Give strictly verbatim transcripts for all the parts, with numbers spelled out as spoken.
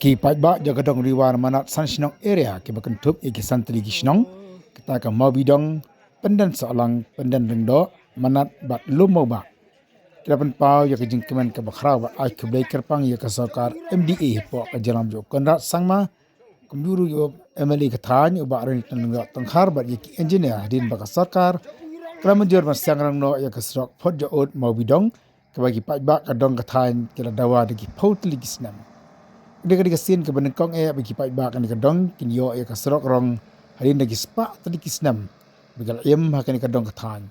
Ki paidbah jong ka dong Riwar Manat San Shnong area kiba kynthup ïa ki san tylli ki shnong, kata ka Mawbidong, Pyndensohlang, Pyndenryngdoh, Manat bad Lum Mawbah, ki la pynpaw ïa ka jingkmen kaba khraw bad ai khublei kyrpang ïa ka sorkar M D A hapoh ka jingïalam jong u Conrad Sangma, kumjuh ruh ïa u M L A ka thaiñ u Bah Ranjitendra Tongkhar bad ïa ki engineer hadien ba ka sorkar ka la mynjur ban siang rong noh ïa ka surok Photjaud Mawbidong, kaba ki paidbah ka dong ka thaiñ ki la dawa da ki phew tylli ki snem. Ka dei ka sien kaba nyngkong eh ba ki paidbah kane ka dong kin ïoh ïa ka surok rong hadien da ki spah tylli ki snem ba ki la im ha kane ka dong ka thaiñ.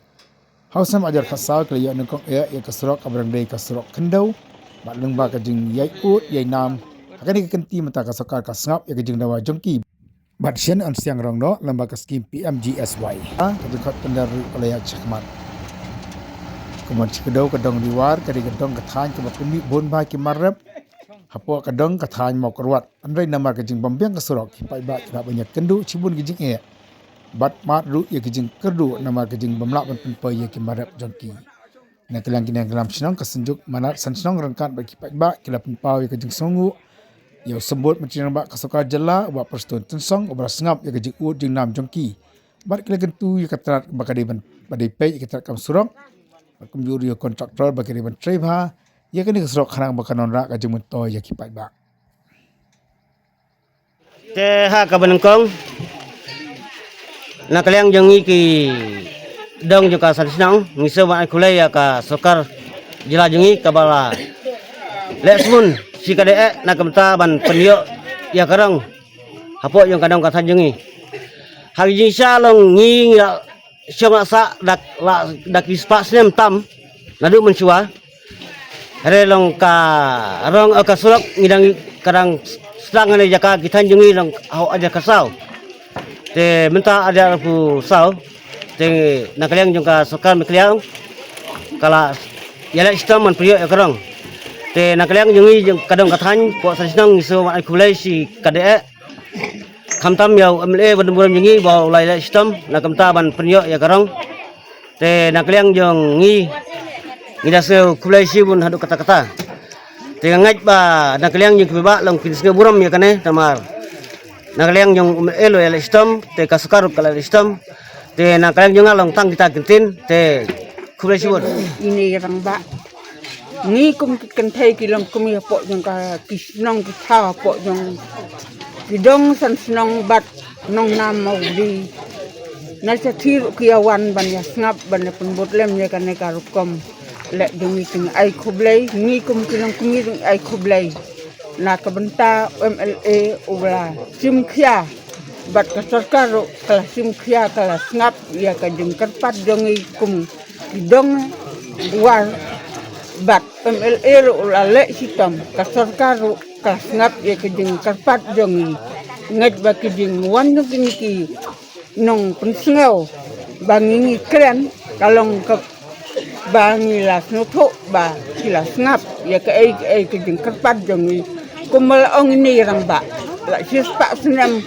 Ha u snem ar hajar khatsaw ki la ïoh nyngkong eh ïa ka surok kaba dang dei ka surok khyndew, bad lyngba ka jingïaid ud ïaid nam ha kane ka kynti mynta ka sorkar ka sngap ïa ka jingdawa jong ki. Bad shen yn siang rong noh lyngba ka skhim P M G S Y. Ha ka jingkhot pyndar ruh ka la ïaid shakhmat. Kumba shi kdew ka dong Riwar ka dei ka dong ka thaiñ kaba pynmih bun bha ki mar rep hapoh ka dong ka thaiñ Mawkyrwat. Hynrei namar ka jingbym biang ka surok, ki paidbah ki la ban ïakynduh shibun ki jingeh bad mad ruh ïa ki jingkyrduh namar ka jingbym lah ban pynpoi ïa ki mar rep jong ki. Na ka liang ki nongïalam shnong, ka Synjuk Manat San Shnong ryngkat bad ki paidbah ki la pynpaw ïa ka jingsngewnguh ïa u Symbud Myntri Rangbah ka sorkar jylla, u Bah Prestone Tynsong, uba la sngap ïa ka jingud jingnam jong ki. Bad ki la kyntu ïa ka tnat ba ka dei ban, ba dei peit ïa ka tnat kam surok, bad kumjuh ruh ïa u kontraktor ba ka dei ban trei bha ïa kane ka surok khnang ba kan wanrah ka jingmyntoi ïa ki paidbah. Te ha kaba nyngkong, na ka liang jong ngi ki dong jong ka San Shnong, ngi sngewbha ban ai khublei ïa ka sorkar jylla jong ngi kaba la leh sbun shi kdei eh na ka bynta ban pynïoh ïa ka rong hapoh jong ka dong ka thaiñ jong ngi. Ha ka jingshisha long ngi, ngi la shong la sah da, la, da ki spah snem tam naduh mynshuwa. Hynrei long ka rong, eh, ka surok ngi dang, ka dang sdang ha kane ka jaka ki thaiñ jong ngi long ha u ar hajar khatsaw. Te mynta ar hajar arphew saw, te na ka liang jong ka sorkar Meghalaya ka la ïaleh shitom ban pynïoh ïa ka rong. Te na ka liang jong ngi jong ka dong ka thaiñ, hapoh San Shnong ngi sngewbha ban ai khublei shi kdei eh. Khamtam ïa u M L A ba dang burom jong ngi ba u la ïaleh shitom na ka bynta ban pynïoh ïa ka rong. Te na ka liang jong ngi, ngi da sngew khublei shibun haduh katta katta. Te nga ngeit ba na ka liang jong ki paidbah long kin sngew burom ïa kane namar na ka liang jong u M L A u la ïaleh shitom, te ka sorkar ruh ka la ïaleh shitom. Te na ka liang jong nga long tang kita ki ktien, te khublei shibun. Ine i rangbah. Ngi kum ki kynthei ki long kum ïa hapoh jong ka, ki shnong ki thaw hapoh jong ki dong San Shnong bad Nongnam Mawbri. Na shathie ruh ki ïa wan ban ïa sngap ban ïa pynbud lem ïa kane ka rukom leh jong ngi, te ngi ai khublei, ngi kum ki long kum ngi te ngi ai khublei. Na ka bynta u M L A u la shim khia bad ka sorkar ruh ka la shim khia, ka la sngap ïa ka jingkyrpad jong ngi kum ki dong War bad M L A ruh u la leh shitom, ka sorkar ruh ka la sngap ïa ka jingkyrpad jong ngi. Ngeit ba ki jingwan jong kine ki nongpynsngew ba ngi, ngi kren ka long ka ba ngi la sngewthuh ba ki la sngap ïa kaei kaei ka jingkyrpad jong ngi. Kumba la ong ine i rangbah, la shispah snem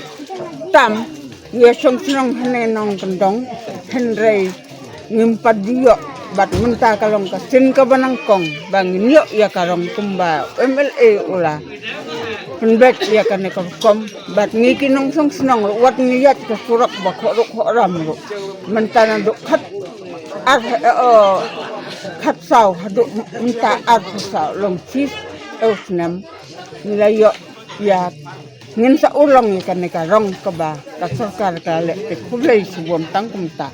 tam ngi ïa shong shnong hangne nongkyndong, hynrei ngim pat ju ïoh, bad mynta ka long ka sien kaba nyngkong ba ngin ïoh ïa ka rong kumba u M L A u la pynbeit ïa kane ka rukom. Bad ngi ki nongshong shnong ruh wat ngi ïaid ka surok ba khohruh khohram ruh. Mynta naduh khat ar, eh, khatsaw haduh mynta arphew saw, long shiphew snem ngi la ïoh ïa, ngin sa urlong ïa kane ka rong kaba ka sorkar ka leh, te khublei shibun tang kumta.